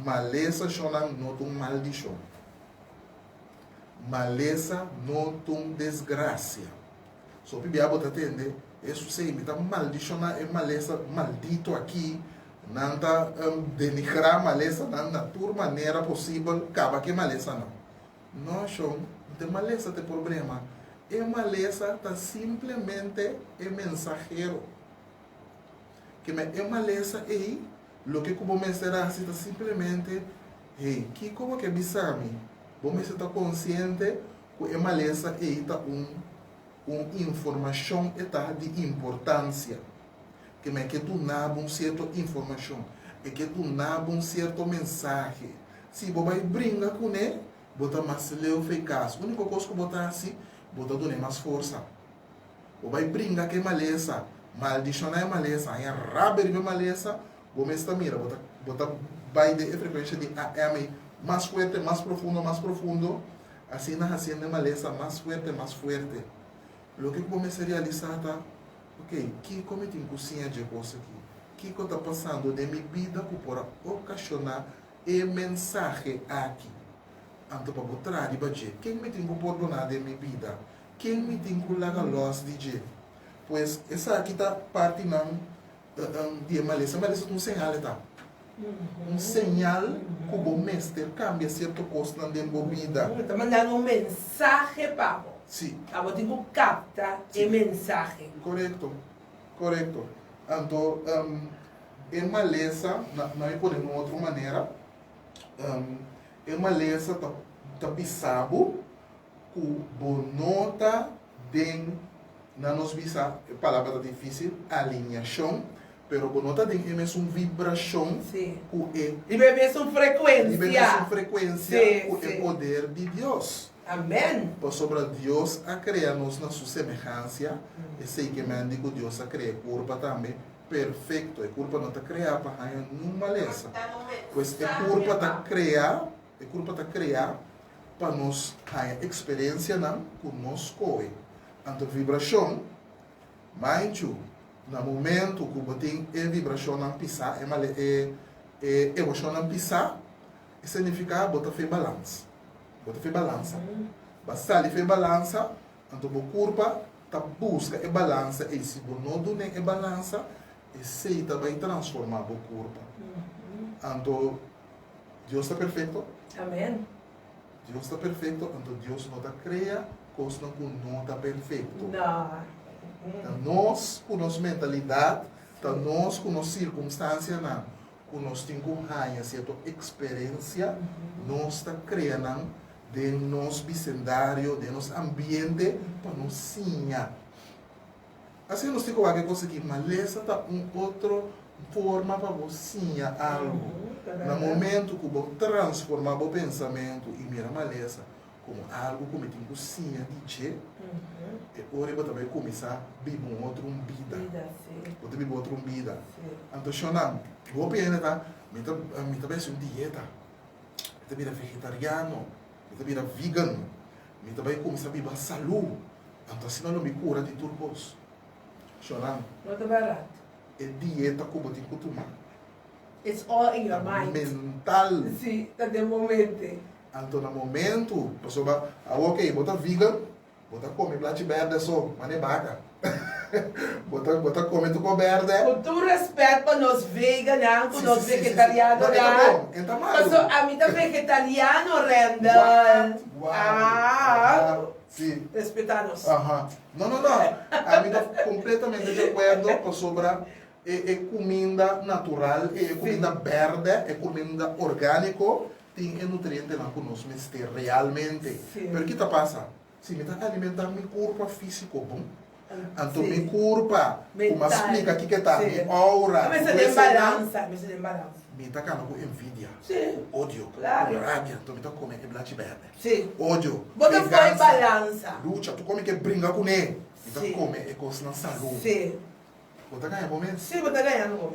Malesa shonnan no ta un maldishon. Malesa no ta un desgrasia. So pibia bo ta tende, Hesus ei, mi ta maldishoná e malesa maldito aki. Nan ta denigrá malesanan na tur manera posibel, kaba ku e malesanan. No, shon, no ta e malesa ta e problema. E malesa ta simplemente e mensahero. Keme e malesa ei, loke ku bo mester hasi ta simplemente, Hey, kiko bo ke bisa mi? Bo mester ta konsiente ku e malesa ei ta un un informashon e ta di importansia. Keme e ke duna bo un sierto informashon, e ke duna bo un sierto mensahe. Si bo bai bringa kuné, bo ta mas leu fei kas. Úniko kos ku bo ta hasi, bo ta dun'é mas forsa. Bo bai bringa ku e malesa, maldishoná e malesa, haña rabia riba e malesa, bo mes ta mira, bo ta bo ta bai den e frekuensha di AM ei mas fuerte, mas profundo, mas profundo, asina hasiendo e malesa mas fuerte, mas fuerte. Loke ku bo mester realisá ta, Ok, kiko mi tin ku siña dje kos aki? Kiko ta pasando den mi bida ku por a okashoná e mensahe aki? Anto pa bo traha riba dje, ken mi tin ku pordoná den mi bida? Ken mi tin ku laga lòs di dje? Pues esaki ta partinan di e malesa. E malesa ta un señal e ta. Un señal ku bo mester kambia sierto kosnan den bo bida. E ta mandando un mensahe pa bo. Si. Abo tin ku kapta e mensahe. Korekto, korekto. Anto e malesa, na mi pone un otro manera, e malesa ta bisa bo ku bo no ta den, na nos bisa, e palabra ta difísil, alineashon, pero bo no ta den e mesun vibrashon ku e. Riba e mesun frekuensia. Riba e mesun frekuensia ku e poder di Dios. Amèn. Pasobra Dios a krea nos na su semehansia, esei ke men di ku Dios a krea e kurpa tambe perfekto. E kurpa no ta kreá pa haña niun malesa. Pues e kurpa ta kreá, e kurpa ta kreá pa nos haña eksperensianan ku nos skohe. Anto vibrashon, manchu, na momentu ku bo tin e vibrashonnan pisá, e male e e emoshonnan pisá, e signifiká bo ta fe balans. Bo ta fe balansa. Bo a sali fe balansa, anto bo kurpa ta buska e balansa ei. Si bo no dun'é e balansa, esei ta bai transformá bo kurpa. Anto Dios ta perfecto? Amen. Dios ta perfecto, anto Dios no ta crea cosnan cu no ta perfecto. No. Ta nos cu nos mentalidad, ta nos cu nos circumstancianan, cu nos tin cu haña cierto experiencia, nos ta crea nan den nos bicendario, den nos ambiente, pa nos siña. Asina nos tin ku wak e kos aki, malesa ta un otro forma pa bo siña algu. Na momentu ku bo transformá bo pensamentu i mira malesa komo algu ku mi tin ku siña di dje, e ora bo ta bai kuminsá biba un otro un bida. Bo ta biba otro un bida. Anto shonnan, hopi hende ta, mi ta mi ta bai hasi un dieta, mi ta bira vegetariano, mi ta bira vegan, mi ta bai kuminsá biba salú. Anto asina lo mi kura di tur kos. Shonan. No ta bèrdat. E dieta ku bo tin ku tuma. It's all in your mind. Ta mental. Si, ta den bo mente. Anto na momentu, pasobra awor oke, bo ta vegan, bo ta kome blachi bèrdè so, manera e baka. Bo ta, bo ta kome tur kos bèrdè. Ku tur rèspèt pa nos vegannan, ku nos vegetarianonan. No, e ta bon, e ta malu. Paso ami ta vegetariano, Randall. What? Wow. Ah. Sí. Respetá nos. Aha. No, no, no. Ami ta completamente di acuerdo pasobra e e cuminda natural, e cuminda berde, e cuminda orgánico tin e nutrientenan cu nos mester realmente. Sí. Pero ki ta pasa? Si mi ta alimenta mi curpa físico bon, anto mi curpa cu mi a splica kiko ta, mi aura, Mi mester den balansa, mi mester den balansa. Mi ta cana cu envidia, Sí. cu odio, Claro. cu rabia, anto mi ta come e blachi berde. Sí. Odio, Bo ta fo'i vengansa, balansa. lucha, tur come ke bringa kuné. Mi ta Sí. come e kosnan salú. Sí. Bo ta gaña bo mes. Sí, bo ta gañando bo mes.